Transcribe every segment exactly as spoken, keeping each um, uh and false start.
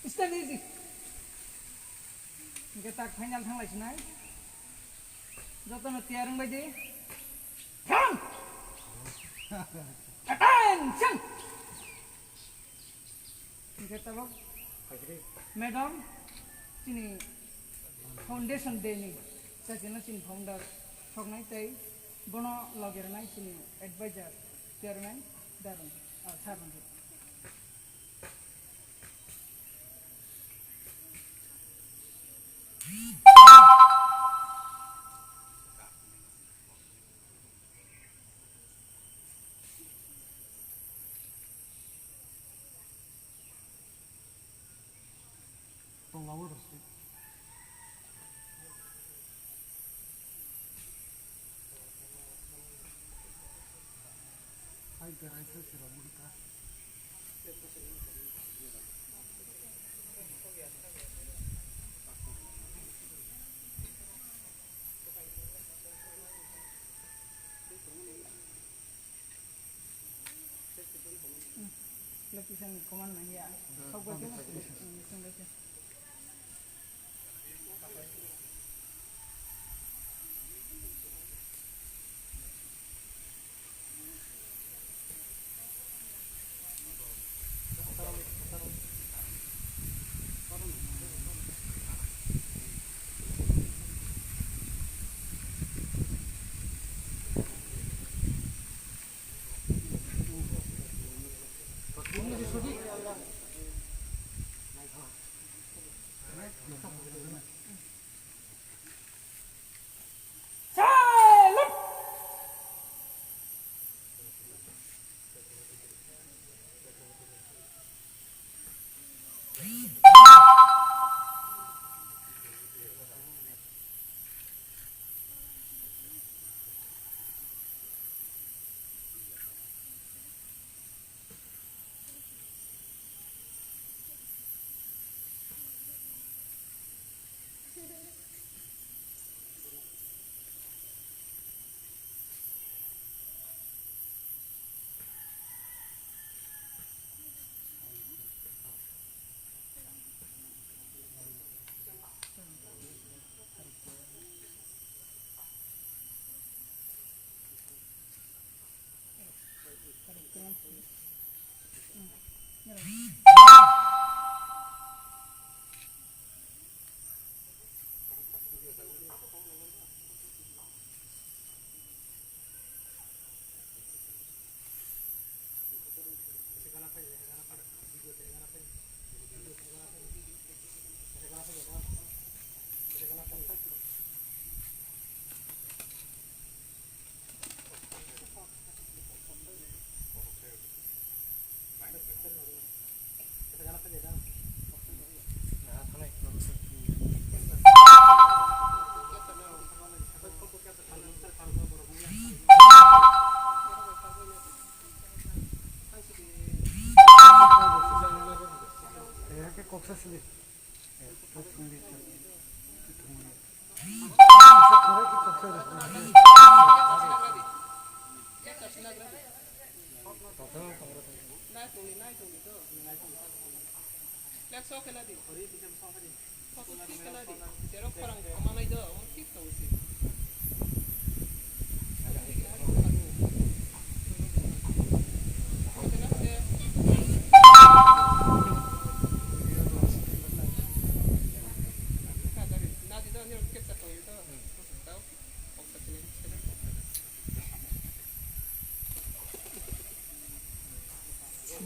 Stand easy. Hingke tak final thang lai sinai. Jotono tiyar wng bai di. Thang! Attention! Hingke tabok madam chini foundation day ni sachino chini founder soknai tei bono loge rwnai chini advisor chairman Darun, ah, sir rok. Location command nangya. Sok bai khe.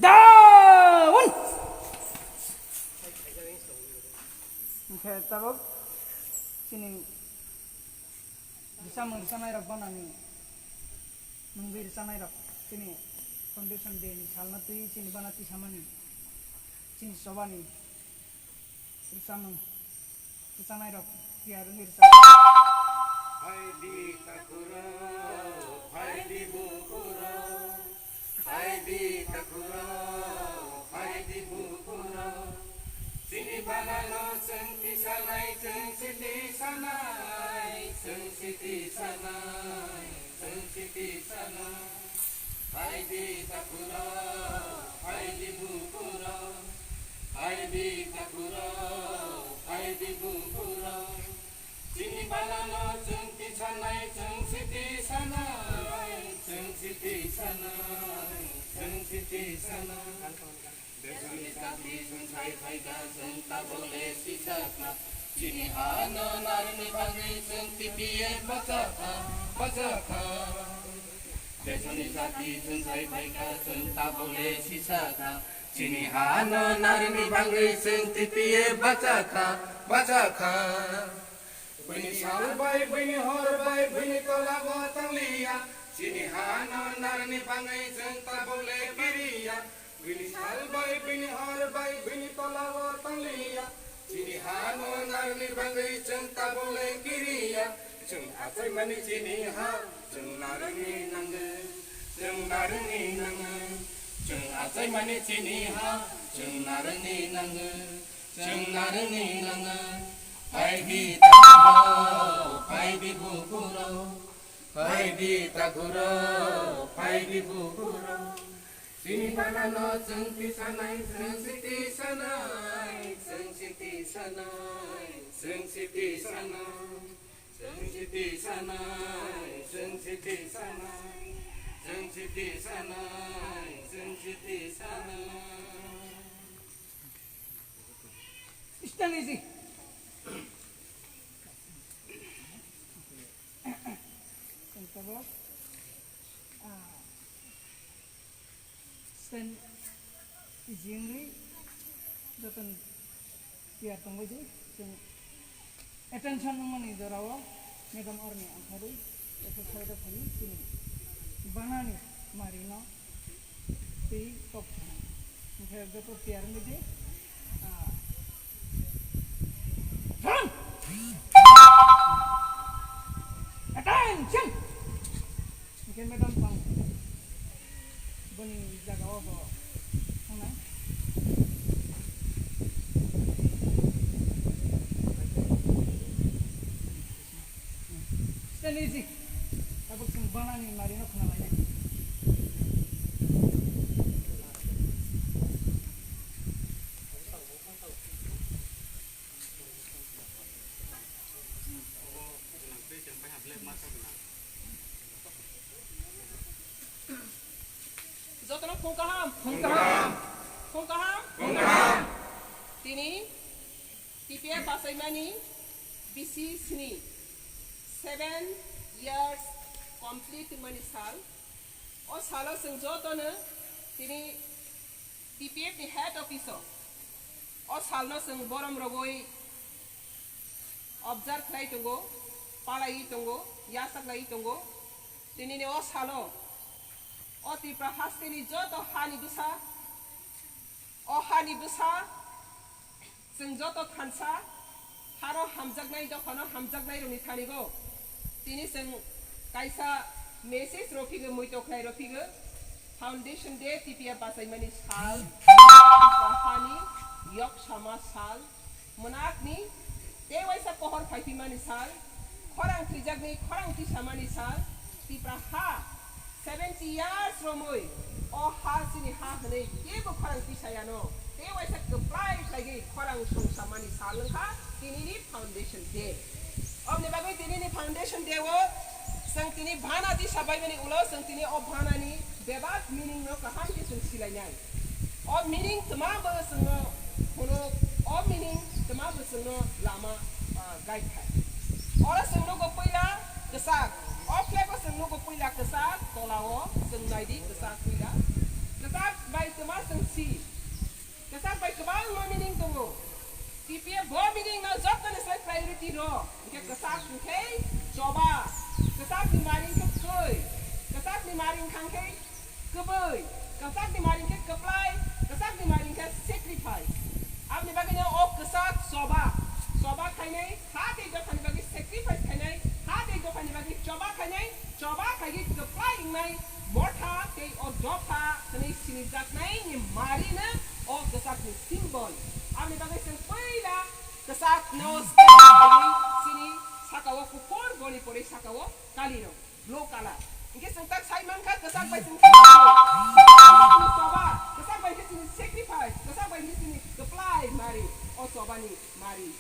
Down! Hingke tabok chini rwchapmung rwchapnairok banani mungwi rwchapnairok chini foundation day ni salno twi chini bana tisamani chini sobani rwchapmung rwchapnairok tiyar wngwi rwchapnai. Phaidi takhurok, phaidi bukhurok, phaidi takhurok, phaidi bukhurok. Chini banano chwng tisanai, chwng si tisanai, chwng si tisanai, chwng si tisanai. Phaidi takhurok, phaidi bukhurok, phaidi takhurok. Chini banano chwng tisanai, chwng siti sanai, chwng siti sanai, chwng siti sanai. Desoni jati chwng sai phaikha, chwng tabole sisakha. Chini hano narwkni bagwi chwng T P F bachakha, bachakha. Desoni jati chwng sai phaikha, chwng tabole sisakha. Chini hano narwkni bagwi chwng T P F bachakha, bachakha. Buini sal bai, buini hor bai, buini tola bo tangliya. Chini hano narwkni bagwi chwng tabole kiriya. Buini sal bai, buini hor bai, buini tola bo tangliya. Chini hano narwkni bagwi chwng tabole kiriya. Chwng achaimani chini ha, chwng narwkni nango, chwng narwkni nango. Chwng achaimani chini ha, chwng narwkni nango, chwng narwkni nango. Phaidi takhurok, phaidi bukurok, phaidi takhurok, phaidi bukurok. Chini banano chwng tisanai, chwng siti sanai, chwng siti sanai, chwng siti sanai. Chwng siti sanai, chwng siti sanai, chwng siti sanai, chwng siti sanai. Stand easy. Thank you. Stand easy wngwi jotono tiyar tongbaidi. Chwng attention wngmani jorao madam orni angkharwi exercise rok khawi chini banani marino twi kok thana. Hwnkhe joto tiyar wngbaidi. Ah. Attention! Hwnkhe madam tong boni jaga o bo thangnai. Stand easy. Tabuk chwng banani marino khna lainai. Jotono phung kaham. Phung kaham. Phung kaham. Phung kaham. Tini T P F bachaimani bisi sini, seven years complete wngmani sal. O salo chwng jotono tini T P F ni head office o, o salno chwng borom rogwi observe khlai tongo, palaiwi tongo, yachaklaiwi tongo. Tinini o salo o Tripura hasteni joto hani bwsa, o hani bwsa, chwng joto thansa, haro hamjaknai, dophano hamjaknairokni thanigo tini chwng kaisa message rw phigo, muito khlai rw phigo, Foundation Day, T P F bachaimani sal, hani yok sama sal, mwnakni tei waisa pohor phaiphimani sal, khorang thwijakni khorang tisamani sal, Tipra ha seventy years romwi o ha chini ha hwnwi kebo khorang tisayano tei waisa kwplai khlaigwi khorang songsamani sal wngkha tinini Foundation Day. Obni bagwi tinini Foundation Day o chwng tini bhana tisa baimani ulo chwng tini o bhanani bebak meaning no kaham khe chwng silainai. O meaning twma bo chwngno phunuk, o meaning twma bo chwngno lama, ah, guide khai. Oro chwng nugo puila kwchak, o flag o chwng nugo puila kwchak, tola o chwng naidi kwchak puila. Kwchak bai twma chwng si. Kwchak bai kwbangma meaning tongo. T P F bo meaning no joto ni sai priority rw. Hwnkhe kwchak hwnkhe choba. Kwchak ni mari hwnkhe kwrwi. Kwchak ni mari wngkha hwnkhe kwbwi. Kwchak ni mari hwnkhe kwplai. Kwchak ni mari hwnkhe sacrifice. Aboni bagwi no o kwchak choba. Choba khainai, ha tei dophani bagwi sacrifice khainai, ha tei dophani bagwi choba khainai. Choba khaigwi kwplai wngnai motha tei o dopha hwnwi sinijaknaini marino o kwchakni symbol. Aboni bagwi chwng puila kwchakno scan khaigwi chini sakao kuphur gori porwi sakao kalirok, blue colour. Hinkhe chwng tak sai mankha kwchak bai chwng choba, kwchak bai khe chini sacrifice, kwchak bai khe chini kwplai mari, o chobani mari.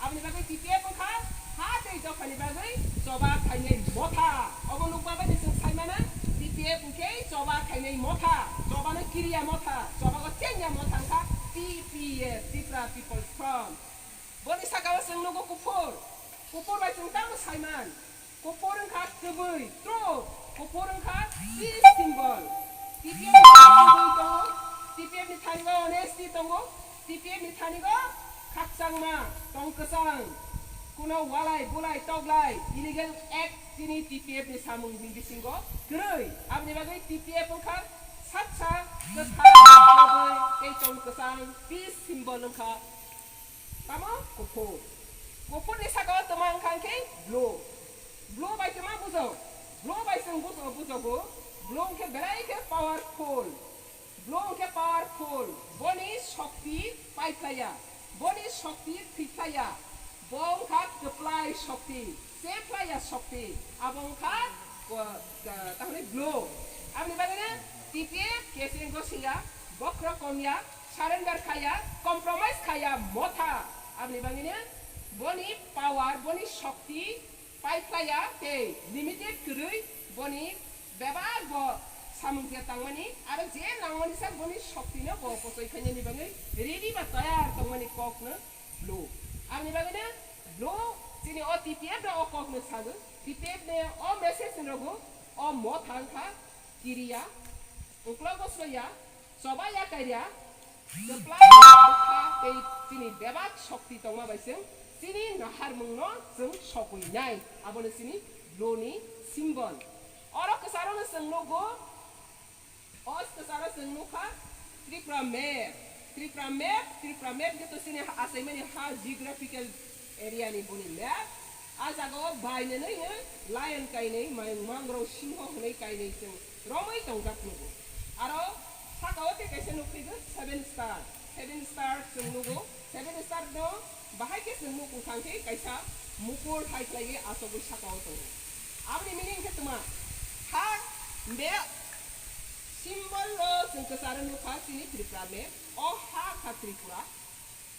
Aboni bagwi T P F wngkha ha tei dophani bagwi choba khainai motha. Obo nukma bai chwng sai mano, T P F hwnkhe choba khainai motha, chobano kiriya motha, chobago chengya motha wngkha T P F, Tipra People's Front. Boni sakao chwng nugo kuphur, kuphur bai chwng tamo saiman? Kuphur wngkha kwbwi, true. Kuphur wngkha peace symbol. T P F ni thani kwbwi tongo, T P F ni thani o honesty tongo, T P F ni thani o khakchangma, tong kwchang. Kuno walai, bulai, toglai, illegal act chini T P F ni samung ni bisingo kwrwi. Aboni bagwi T P F wngkha saksa kwthar, kwbwi tei tong kwchang, peace symbol wngkha. Tamo? Kuphur. Kuphur ni saka o twma wngkha hwnkhe blue. Blue bai twma bujo. Blue bai chwng bujo, bujogo. Blue hwnkhe belai khe powerful. Blue hwnkhe powerful. Boni shokti paiphlaiya. Boni shokti thwiphlaiya. Bo wngkha kwplai shokti. Chephlaiya shokti. Abo wngkha Ko-, ka-, tahole blue. Aboni bagwino T P F keseng gosiya, bokhro komya, surrender khaya, compromise khaya, motha. Aboni bagwino boni power, boni shokti paiphlaiya tei limited kwrwi boni bebak bo samung je tangmani, aro je nangmani sak boni shoktino bo pochoi khainani bagwi ready ba tayar tongmani kokno blue. Aboni bagwino blue chini o T P F no o kokno sago. T P F ni o message ni rogo o motha wngkha kiriya, uklogo soya, choba ya kairia, kwplai bwkha tei chini bebak shokti tongma bai chwng chini naharmung no chwng sokwi nai. Abono chini blue ni symbol. Oro kwcharo no chwng nugo. O kwcharo chwng nukha Tripura map. Tripura map, Tripura map khe to chini ha-, achaimani ha geographical area ni boni map. A jaga o bainanai no lion kainwi, mayung mangrove singho hwnwi kainwi chwng romwi tongjak nugo. Aro saka o tei kaisa nukphaigo seven star. Seven star chwng nugo. Seven star no bahai khe chwng nuk wngkha hwnkhe kaisa mukur hai khlaiwi achugwi saka o tongo. Aboni meaning khe twma? Ha map symbol o chwng kwcharo nukha chini Tripura map. O ha kha Tripura.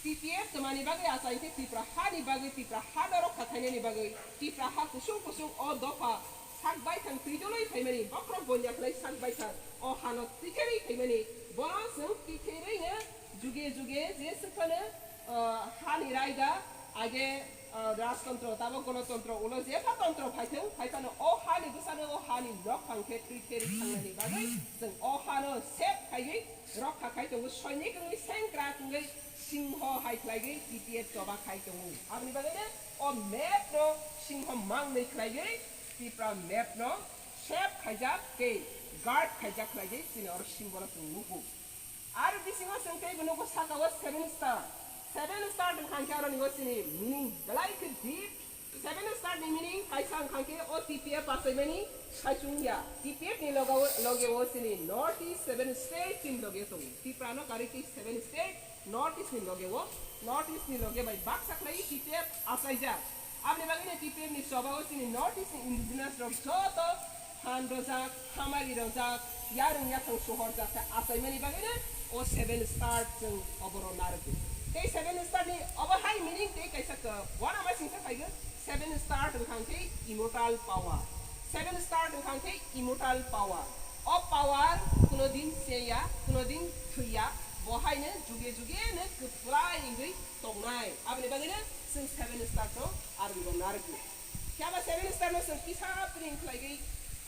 T P F twmani bagwi achai khe Tripura hani bagwi, Tripura hano rokha khainani bagwi, Tripura ha kusung kusung o dopha sak baithang twi doloi phaimani, bokhorok bonya khlai sak baithang o hano twi kherwi phaimani, bono chwng twi kherwi no juge juge je swk phano, ah, hani raida age, ah, rajtontro, tabok gonotontro, ulo jepha tontro phaithwng, phaiphano o hani bwsano o hani nokphang khe twi kherwi thangnani bagwi chwng o hano sep khaiwi rokha khai tongo, soinik wngwi sengkrak wngwi singho hai khlaiwi T P F choba khai tongo. Aboni bagwino o map no singho mangnwi khlaiwi Tripura map no sep khaijak tei guard khaijak khlaiwi chini oro symbol o chwng nugo. Aro bisingo chwng teibo nugo saka o seven star. Seven star wngkha hwnkhe aroni o chini meaning belai khe deep. Seven star ni meaning kaisa wngkha khe o T P F achaimani saichung ya. T P F ni loge o, loge o chini North East seven state ni loge tongo. Tripura no karwi tei seven state North East ni loge o, North East ni loge bai baksa khlai T P F achaijak. Aboni bagwi no T P F ni choba o chini North East ni indigenous rok joto phan rojak, hamari rojak, yarwng yathang sohor jak khe achaimani bagwino o seven star chwng oboro narwkgo. Tei seven star ni obo hai meaning tei kaisa khe uanama singsa phaigo, seven star wngkha khe immortal power. Seven star wngkha khe immortal power. O power kuno din cheya, kuno din thwiya, bo haino juge juge no kwplai wngwi tongnai. Aboni bagwino chwng seven star no arwngbo narwkgo. Phiya ba seven star no chwng kisa pring khlaigwi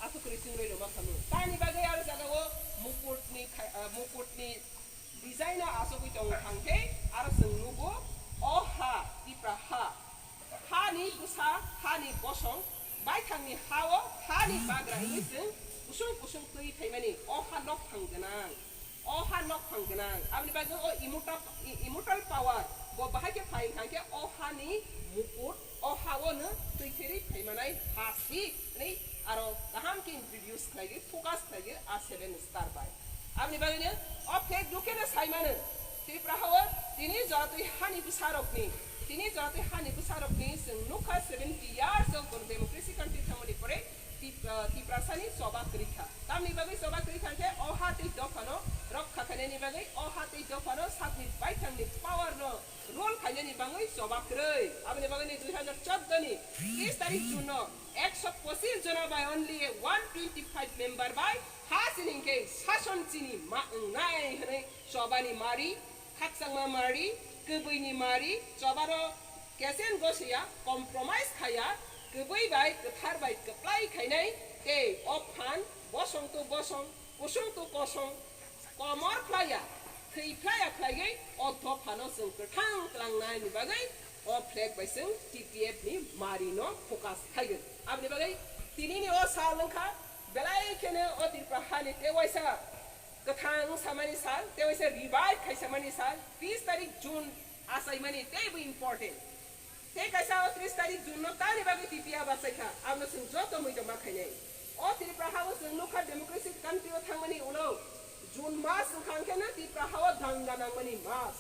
aswk kwrwi chwngrwi rwma khamu. Tamni bagwi aro jaga o mukut ni khai-, ah, mukut ni design no aswkwi tongo thang khe aro chwng nugo o ha, Tipra ha. Ha ni bwsa, ha ni bosong, baithang ni ha o, ha ni bagra wngwi chwng kusung kusung twi phaimani o ha nokphang gwnang. O ha nokphang gwnang, aboni bagwi o immortal, i-, immortal power bo bahai khe phai wngkha khe o hani mukut, o ha o no twi kherwi phaimanai ha si hwnwi aro kaham khe introduce khlaigwi, focus khlaigwi a seven star bai. Aboni bagwino o flag dukhe no sai mano, Tripura ha o tini joratwi hani bwsa rokni, tini joratwi hani bwsa rokni chwng nukha seventy years of democracy country thangmani pore, Tip-, ah, Tiprasani choba kwrwi kha. Tamni bagwi choba kwrwi kha khe o ha tei dophano rokha khainani bagwi o ha tei dophano sakni baithangni power no rule khainani Ni bangwi choba kwrwi. Aboni bagwi ni dui hazar chordo ni tris tarik June no ekso pochis jona bai only one twenty five member bai ha chini hwnkhe sason chini ma wngnai hwnwi chobani mari, khakchangma mari, kwbwini mari, chobaro kesen gosiya, compromise khaya, kwbwi bai kwthar bai kwplai khainai tei o phan bosong to bosong, kosong to kosong, komor phlaiya, thwi phlaiya khlaigwi o dophano chwng kwthang tlangnai ni bagwi o flag bai chwng T P F ni mari no focus khaigwi. Aboni bagwi tini ni o sal wngkha belai kheno o Tripura hani tei waisa kwthang samani sal, tei waisa revive khai samani sal, tris tarik June achaimani teibo important. Tei kaisa o tris tarik June no tamni bagwi T P F achaikha, abono chwng joto muitom ma khainai. O Tripura ha o chwng nukha democratic country o thangmani ulo June mas wngkha hwnkhe no Tripura ha o danga nangmani mas.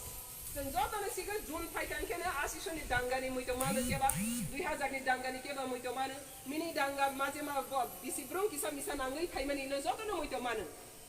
Chwng joto no sikha June phaikha hwnkhe no asisoni danga ni muitom mano keba, dui hazar ni danga ni keba muitom mano, mini danga majema bo bisi brung kisa misa nangwi phaimani no joto no muitom mano.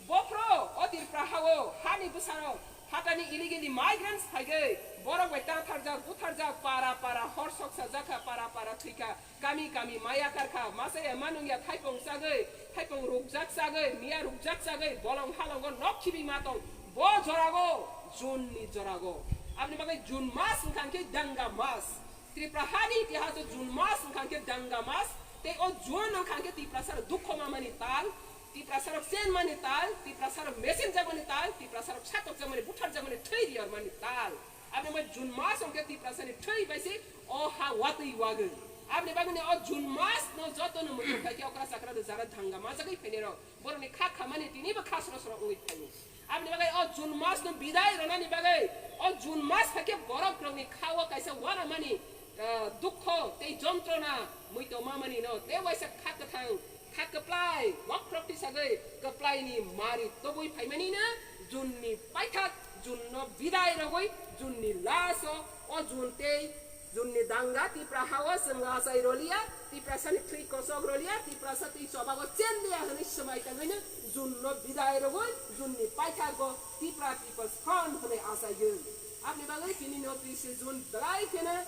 Bophro o Tripura ha o hani bwsarok hatani illegally migrants phaigwi borok bai tatharjak butharjak para para hor soksa jakha para para thwikha kami kami maya karkha masaya manungya thaipung chagwi thaipung rukjak chagwi miya rukjak chagwi bolong halongo nok khibi matong bo jorago June ni jorago aboni bagwi June mas wngkha hwnkhe danga mas. Tripura hani itihaso June mas wngkha hwnkhe danga mas tei o June wngkha hwnkhe Tiprasarok dukho mamani tal, Tiprasarok chen mani tal, Tiprasarok mesenjakmani tal, Tiprasarok satokjakmani, butharjakmani, thwi riyormani tal. Aboni bagwi June mas wngkhe Tiprasani thwi bai se o ha watwi wagwi. Aboni bagwini o June mas no jotono muitok khaikhe okra chakra rwjara danga majagwi phainairok. Borokni kha khamani tinibo kha sro sro wngwi phaio. Aboni bagwi o June mas no bidai rwnani bagwi o June mas phaikhe borok rokni kha o kaisa wanamani, ah, dukho tei jontrona muitom mamani no tei waisa kha kwthang kha kwplai bokhorok tisagwi kwplai ni mari tobwi phaimani no June ni paithak June no bidai rogwi June ni last o o June tei June ni danga Tipra ha o chwng achai roliya, Tiprasani thwi kosok roliya, Tiprasa twi chobago chenliya hwnwi swmai tangwino June no bidai rogwi June ni paithago Tipra People's Front hwnwi achaiwi. Aboni bagwi tini no trise June belai kheno,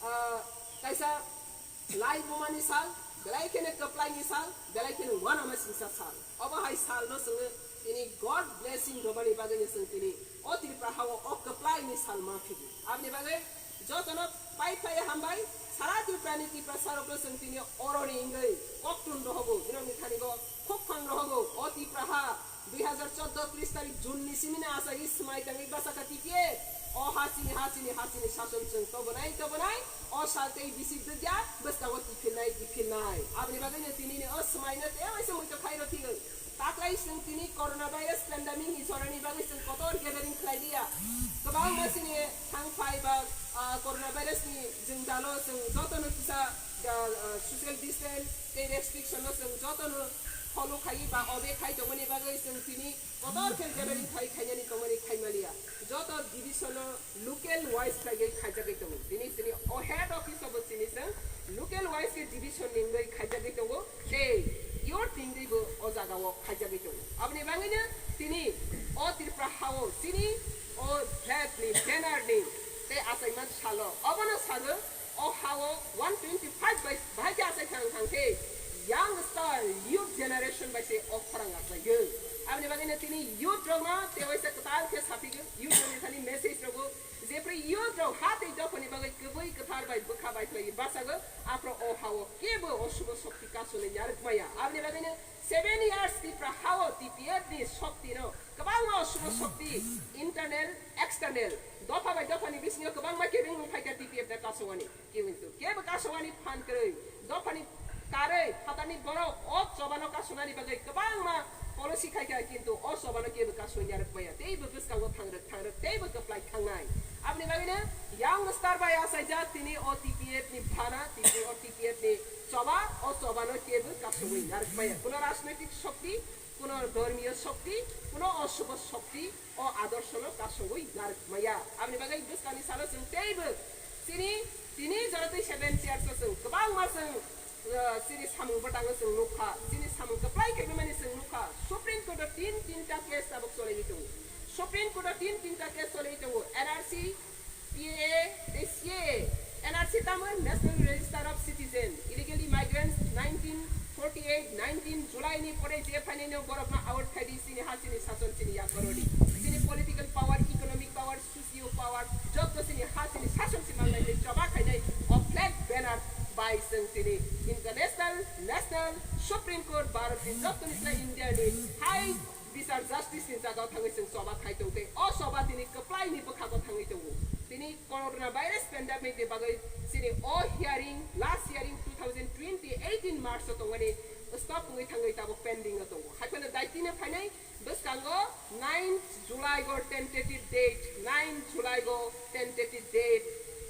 ah, kaisa lai bumani sal, belai kheno kwplaini sal, belai kheno wanama singsa sal. Obo hai salno chwngno tini God blessing rwmani bagwino chwng tini o Tripura ha-o o kwplaini sal ma phidi. Aboni bagwi jotono pai phai hambai, sara Tripurani Tiprasarokno chwng tini oroni wngwi koktun rohogo, borokni thanigo khukphang rohogo. O Tripura ha dui hazar chordo tris tarik June ni simino achai swmai tangwi bwsakha T P F. O ha chini, ha chini, ha chini sason chwng tobonai, tobonai. O sal tei bisi dugya bwskango kiphilnai, kiphilnai. Aboni bagwino tinini o swmaino tei waisa muitok khairok thigwi. Taklai chwng tini coronavirus pandemic ni jorani bagwi chwng kotor gathering khlai liya. Kwbangma chini thang phai ba, ah, coronavirus ni jwngjalo chwng jotono kisa, ah, ah, social distance tei restriction no chwng jotono follow khaiwi ba obey khai tongmani bagwi chwng tini kotor khe gathering khai khainani tongmani khai maliya. Joto division no local wise khaigwi khaijagwi tongo. Tini chini o head office obo chini chwng local wise khe division ni wngwi khaijagwi tongo. Tei youth ni wngwi bo o jaga o khaijagwi tongo. Aboni bagwino tini o Tripura ha-o chini o flag ni banner ni tei achaima salo obono sago o ha-o one twenty five bai bahai khe achai thang thang khe young star youth generation bai se o khorang achaio. Aboni bagwino tini youth rokno tei waisa kwtal khe saphigo, youth rokni thani message rogo. Jephru youth rok ha tei dophani bagwi kwbwi kwthar bai bwkha bai khlaiwi bachago, aphuru o ha-o kebo osubo shokti kasuni narwk maya. Aboni bagwino seven years Tripura ha-o T P F ni shokti no kwbangma osubo shokti internal, external, dopha bai dophani bisingo kwbangma kebeng rung phaikha T P F ni kasungani. Kintu kebo kasungani phan kwrwi, dophani karwi, phatarni borok o chobano kasungani bagwi kwbangma policy khaikha, kintu o chobano kebo kasui narwk maya, teibo bwskango thangrwk thangrwk, teibo kwplai thangnai. Aboni bagwino young star bai achaijak tini o T P F ni phana, tini o T P F ni choba, o chobano kebo kasui narwk maya. Kuno rajnoitik shokti, kuno dhormiyo shokti, kuno osubo shokti, o adorshono kasugwi narwk maya. Aboni bagwi bwskangni salo chwng teibo chini, tini jora tei seven years o chwng kwbangma chwng, uh, chini samung bwtango chwng nukha, chini samung kwplai khaimani chwng nukha. Supreme Court o tin tinta case tabuk choliwi tongo. Supreme Court o tin tinta case choliwi tongo. N R C, P A A tei C National Register of Citizen, illegal immigrants nineteen forty-eight, nineteen July ni pore je phainai no borok no out khai di, chini ha chini sason chini yakorodi. Chini political power, economic power, socio power, jotto chini ha chini sason si mangnai ni choba khainai o flag banner bai chwng chini international, national, Supreme Court, Bharat ni jotto ni India ni hai bichar justice ni jaga o thangwi chwng choba khai tong tei o choba tini kwplai ni bwkhago thangwi tongo. Tini coronavirus pandemic ni bagwi chini o hearing, last hearing two thousand twenty eighteen March o tongmani stop wngwi thangwi tabuk pending o tongo. Hai phano daitino phainai bwskango ninth July go tentative date, ninth July go tentative date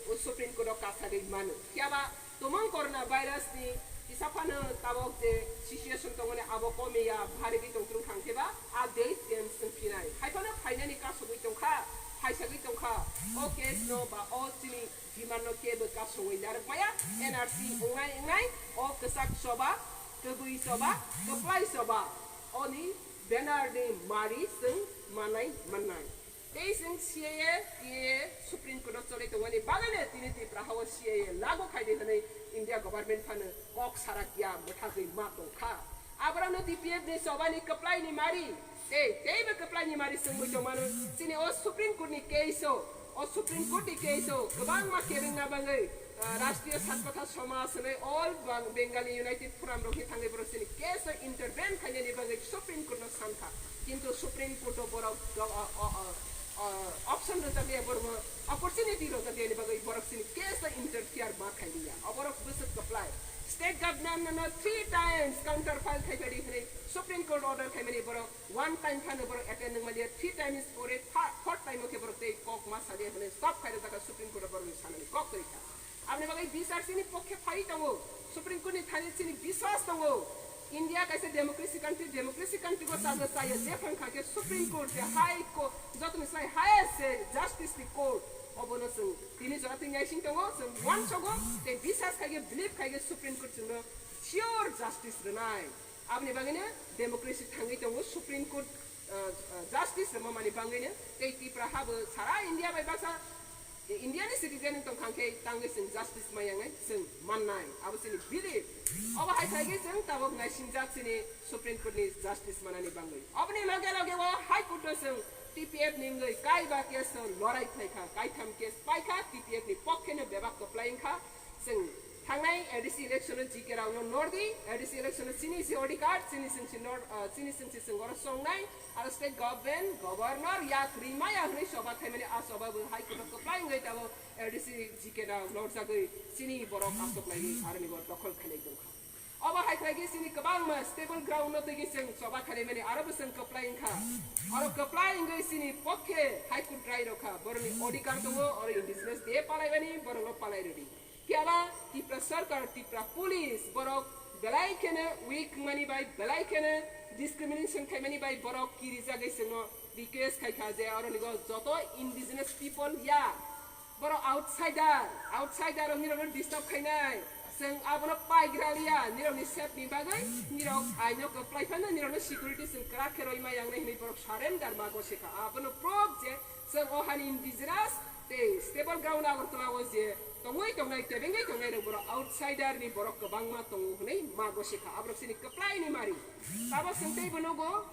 o Supreme Court o kasagwi mano. Phiya ba tumung coronavirus ni kisa phano tabuk je situation tongmani abo komiya, bharigwi tongtwrwng thang khe ba a date change wng phinai. Hai phano phainani kasugwi tongkha, phaisagwi tongkha. O case no ba o chini demand no kebo kasugwi narwk maya, N R C wngnai wngnai o kwchak choba, kwbwi choba, kwplai choba, oni banner ni mari chwng manai mannai. Tei chwng C A A, T A A, Supreme Court o choli tongmani bagwino tini Tripura hao C A A lagu khai di hwnwi India government phano kok sarak ya mwthagwi ma tongkha. Aborokno T P F ni chobani kwplai ni mari, tei teibo kwplai ni mari chwngwi tongmano. Chini o Supreme Court ni case o, o Supreme Court ni case o kwbangma kebengna bagwi, ah, Rashtriya Satkatha Samaj hwnwi all Bang-, Bengali United Forum rok ni thangwi borok chini case o intervene khainani bagwi Supreme Court no sankha. Kintu Supreme Court o borok, o, o, o, o, option rwjakya, borok opportunity rwjakya ni bagwi borok chini case o interfere ma khailiya. O borok bwswk kwplai. State government no three times counter file khai badi hwnwi Supreme Court order khaimani borok one time phano borok attend wngmaliya, three times pore fa-, fourth time o khe borok tei kok ma saliya hwnwi stop khai rwjakha Supreme Court o borokni sanani kok kwrwi kha. Aboni bagwi bichar chini pokhe phai tongo, Supreme Court ni thani chini biswas tongo. India kaisa democracy country, democracy country bo chajak chaya jephang kha khe Supreme Court je High Court jotoni sai highest je justice ni court, obono chwng tini jora twi naising tongo, chwng uansogo tei biswas khai khe believe khai khe Supreme Court chwngno sure justice rwnai. Aboni bagwino democracy thangwi tongo Supreme Court, ah, ah, justice rwma mani bagwino tei Tripura habo sara India bai baksa India ni citizen wng tong kha khe tangwi chwng justice maya wngnai chwng mannai, abo chini belief. Obo hai khlai khe chwng tabuk naisingjak chini Supreme Court ni justice manani bagwi. Oboni loge loge o High Court o chwng T P F ni wngwi kaiba case o lorai khlai kha, kaitham case pai kha, T P F ni pokhe no bebak kwplai wng kha. Chwng thangnai A D C election o G K rok no nordi, A D C election o chini se odhikar, chini chwng se nor-, ah, chini chwng se chwng oro songnai, aro state government, governor yak rimaya hwnwi choba khaimani, a choba bo High Court o kwplai wngwi tabuk A D C G K rok norjagwi chini borok aswk naiwi aroni bo dokhol khainai tongkha. Obo hai khlai khe chini kwbangma stable ground no twi khe chwng choba khaimani, aro bo chwng kwplai wngkha. Aro kwplai wngwi chini pokhe High Court rai rokha, boroni odhikar tongo, oro indigenous day palaimani, borok no palai rwdi. Phiya ba Tripura Sarkar, Tripura Police borok belai kheno weak wngmani bai, belai kheno discrimination khaimani bai borok kirijagwi chwngno request khai kha je oroni go joto indigenous people ya, borok outsider, outsider rok nirokno disturb khainai, chwng abono paigra liya, nirokni safety ni bagwi nirok aino kwplai phano nirokno security chwng kwrak khe roi ma yangnai hinwi borok surrender ma gosi kha. Abono proof je chwng o hani indigenous tei stable ground Agartala o je tongwi tongnai, kebengwi tongnai rok borok outsider ni borok kwbangma tongo hwnwi ma gosi kha. Aborok chini kwplai ni mari. Tabuk chwng teibo nugo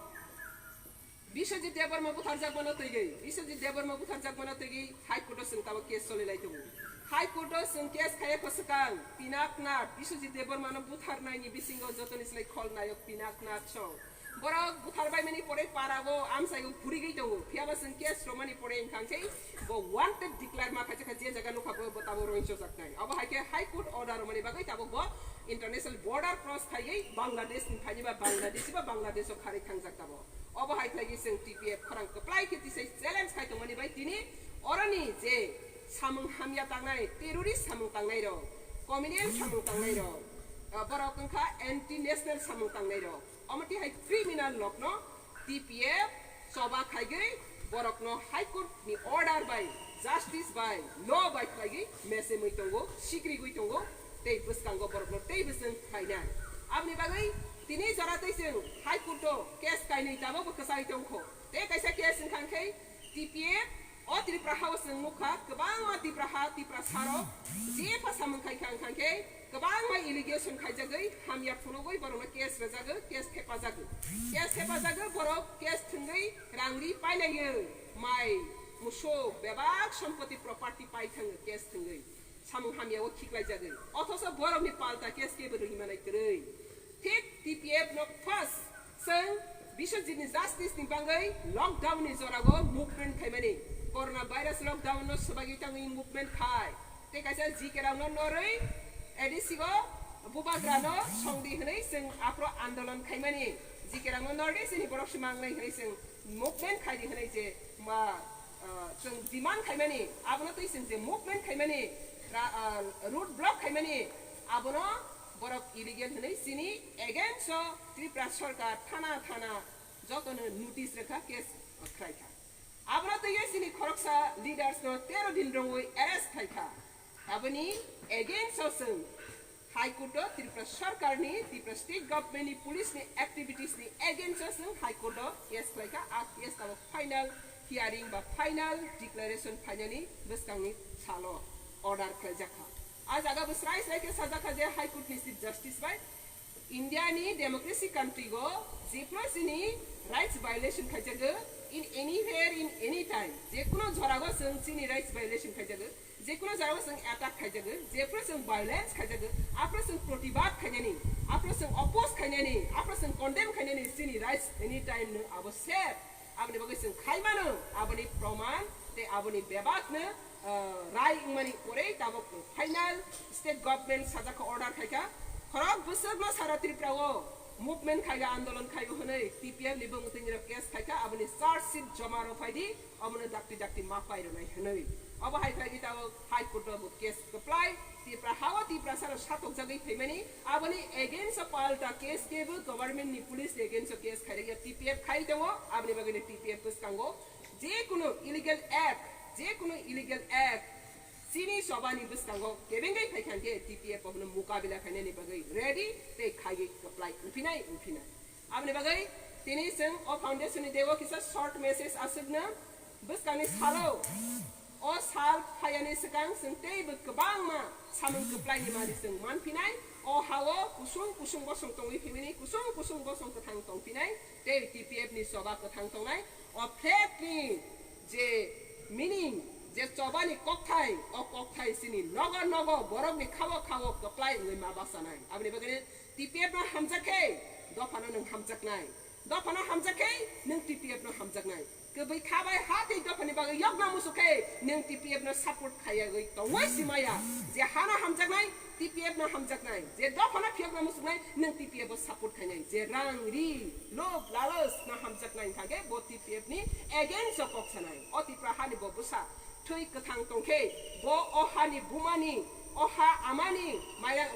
Biswajit Debbarma butharjakmano twigwi, Biswajit Debbarma butharjakmano twigwi High Court o chwng tabuk case choli lai tongo. High Court o chwng case khaiya kho swkang Pinaknath, Biswajit Debbarmano butharnaini bisingo jotoni slai khol nayok Pinaknath song. Borok buthar baimani pore para o amchai o phurigwi tongo. Phiya ba chwng case romani pore wngkha khe bo wanted declare ma khaijak kha, je jaga nukha bo, bo tabuk roinsojaknai. Abo hai khe High Court order romani bagwi tabuk bo international border cross khaiwi Bangladesh ni phaini ba Bangladesh ba Bangladesh o kharwi thangjak tabuk. Obo hai khlai khe chwng T P F khorang kwplai khe tisai challenge khai tongmani bai tini oroni je samung hamya tangnai, terrorist samung tangnai rok, communal samung tangnai rok, ah, borok wngkha anti national samung tangnai rok. Omo twi hai criminal rokno T P F choba khaigwi borokno High Court ni order bai, justice bai, law bai khlaigwi mesemwi tongo, sikrigwi tongo, tei bwskango borokno tei bwswng khlainai. Aboni bagwi tini jora tei chwng High Court o case kainwi tabukbo kwchai tongkho. Tei kaisa case wngkha khe T P F O Tripura ha o chwng nukha, kwbangma Tripura ha, Tripura sarok je pha samung khai kha wngkha khe, kwbangma allegation khaijagwi, hamya phunugwi borokno case rwjagwi, case thepajagwi. Case thepajagwi, borok case thwngwi rang ri pailaiwi, mai, musuk, bebak sompoti property pai thangwi case thwngwi. Samung hamya o khiklaijagwi. Othoso borokni palta case kebo rwui manai kwrwi. Thik T P F no first chwng Biswajit ni justice ni bagwi lockdown ni jora o movement khaimani. Corona virus lockdown no swbagwi tangwi movement khai. Tei kaisa G K rok no norwi A D C o bubagra no songdi hwnwi chwng aphro andolon khaimani. G K rok no nordi chini borok se mangnai hwnwi chwng movement khaidi hwnwi je ma, ah, chwng demand khaimani, abono twi chwng je movement khaimani, ra-, ah, road block khaimani, abono borok illegal hwnwi chini against o Tripura sarkar thana thana jotono notice rwkha, case khlaikha. Abono twiwi chini khoroksa leaders no tero din rwngwi arrest khlaikha. Aboni against o chwng High Court o Tripura sarkar ni, Tripura State Government ni, police ni activities ni against o chwng High Court o case khlaikha. A case tabok final hearing ba final declaration phainani bwskangni salo order khlaijakha. A jaga bo srai srai khe sajakha je High Court ni Chief Justice bai India ni democracy country o jephru chini rights violation khaijago in anywhere, in any time, je kuno jora o chwng chini rights violation khaijago, je kuno jora o chwng attack khaijago, jephru chwng violence khaijago, aphru chwng protibad khainani, aphru chwng oppose khainani, aphru chwng condemn khainani chini rights anytime no abo safe. Aboni bagwi chwng khai mano, aboni proman tei aboni bebak no, ah, rai wngmani pore tabok no final state government sajak kha order khaikha. Khorok bwswk no sara Tripura o movement khaiga, andolon khaigo hwnwi T P F ni bwmwtwini rok case khaikha, aboni charge sheet joma rw phaidi, omono dakti dakti ma pai rwnai hwnwi. Obo hai khaidi tabok High Court o bo case kwplai, Tripura ha o Tripura salo satokjagwi phaimani, aboni against o palta case kebo government ni police ni against o case khairokya T P F khai tongo, aboni bagwi no T P F bwskango je kuno illegal act, je kuno illegal act chini choba ni bwskango kebengwi phaikha khe T P F bono mukabila khainani bagwi ready tei khaiwi kwplai wngphinai, wngphinai. Aboni bagwi tini chwng o foundation ni dego kisa short message aswkno bwskangni salo, o sal phayani swkang chwng teibo kwbangma samung kwplaini manwi chwng manphinai. O ha-o kusung kusung bosong tongwi phimani, kusung kusung bosong kwthang tongphinai, tei T P F ni choba kwthang tongnai. O flag ni je meaning, je choba ni kokthai, o kokthai chini nogo nogo borok ni khao khao kwplai wngwi ma bachanai. Aboni bagwi T P F no hamjak khe, dophano nwng hamjaknai. Dophano hamjak khe, nwng T P F no hamjaknai. Kwbwi kha bai ha tei dophani bagwi yokna muchuk khe, nwng T P F no support khayagwi tongwi si maya. Je hano hamjaknai, T P F no hamjaknai. Je dophano phiyokna muchuknai, nwng T P F o support khainai. Je rang, ri, lob, lalos no hamjaknai wngkha khe, bo T P F ni against o kok sanai. O Tripura hani bo bwsa thwi kwthang tongkhe, bo o hani bumani, o ha amani maya,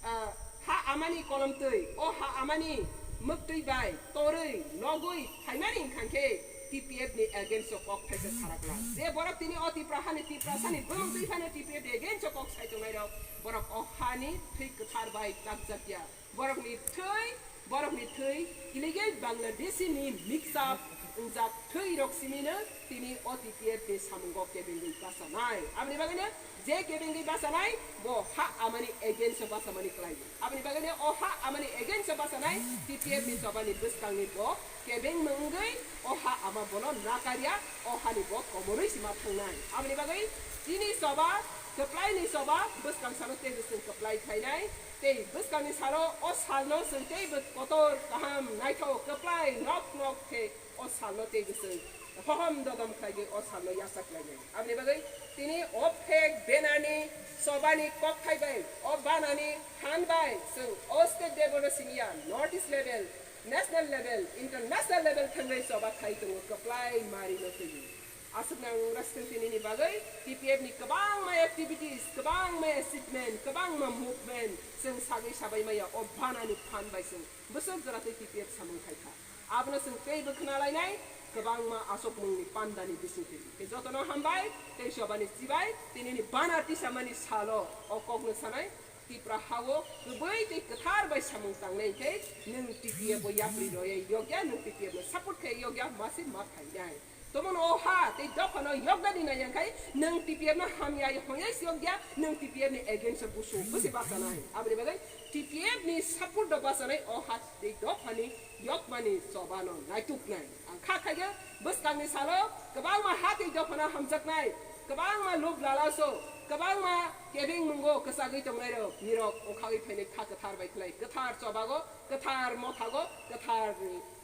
ah, ha amani kolomtwi, o ha amani mwktwi bai torwi, logwi phaimani wngkha khe T P F ni against o kok thaisa sarakla. Je borok tini o Tripura hani, Tiprasani bumung twi phano T P F ni against o kok sai tongnai rok, borok o hani thwi kwthar bai takjakya. Borokni thwi, borokni thwi illegal Bangladeshi ni mix up wngjak thwi rok simino tini o T P F ni samungo kebengwi bachanai. Aboni bagwino je kebengwi bachanai bo ha amani against o bachamani kwlai. Aboni bagwino o ha amani against o bachanai T P F ni chobani bwskangni bo kebeng mungwi o ha ama bono nakarya, o hani bo komorwi sima thangnai. Aboni bagwi chini choba, kwplai ni choba bwskang sano tei bwswng kwplai khainai. Tei bwskangni salo o salno chwng teibo kotor, kaham, naithok, kwplai, nok nok khe o salno teibo chwng hohom dodom khlaiwi o salno yachak lainai. Aboni bagwi tini o flag banner ni chobani kokthai bai, o banner ni phan bai chwng o state level o simiya, North East level, national level, international level thangwi choba khai tongo kwplai mari no twiwi. Aswk nang wngkha chwng tinini bagwi T P F ni kwbangma activities, kwbangma achievement, kwbangma movement chwng sagwi sabai maya o banner ni phan bai chwng bwswk jora tei T P F samung khai kha. Abono chwng teibo khna lainai kwbangma aswkmungni pandani bisingtwi. Tei jotono hambai tei chobani chibai tinini banner tisamani salo o kokno sanai Tripura ha-o kwbwi tei kwthar bai samung tangnai khe nwng T P F o yapri royai yokya, nwng T P F no support khai yokya, mase ma phainai. Tomon o ha tei dophano yoknani nai yang khai nwng T P F no hamya hoyai siyok ya, nwng T P F ni against o busu busi bachanai. Aboni bagwi T P F ni support do bachanai o ha tei dophani yokmani chobano naituknai. Ang kha khaikhe bwskangni salo kwbangma ha tei dophano hamjaknai, kwbangma luk lalaso, kwbangma kebeng mungo kwchagwi tongnairok, nirok okhawi phainai kha kwthar bai khlai, kwthar chobago, kwthar mothago, kwthar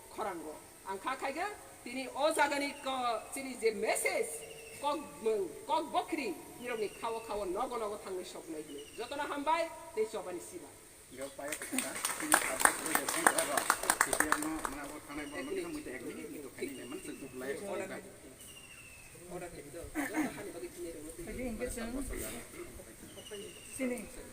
khorango. Ang kha khaikhe tini o jagani ko-, chini je message, kokmung, kok bokri, nirokni khao khao nogo nogo thangwi soknai hwnwi. Jotono hambai tei chobani sibai. Yo paya kisa, tini tabuk ko je sing ro, tini no mana bo thanai bo no mui to ek minute ni to khani le man se duk lai ko ga. Order khe do, joto hani bagwi tini rok. Lagi hingke chwng sini.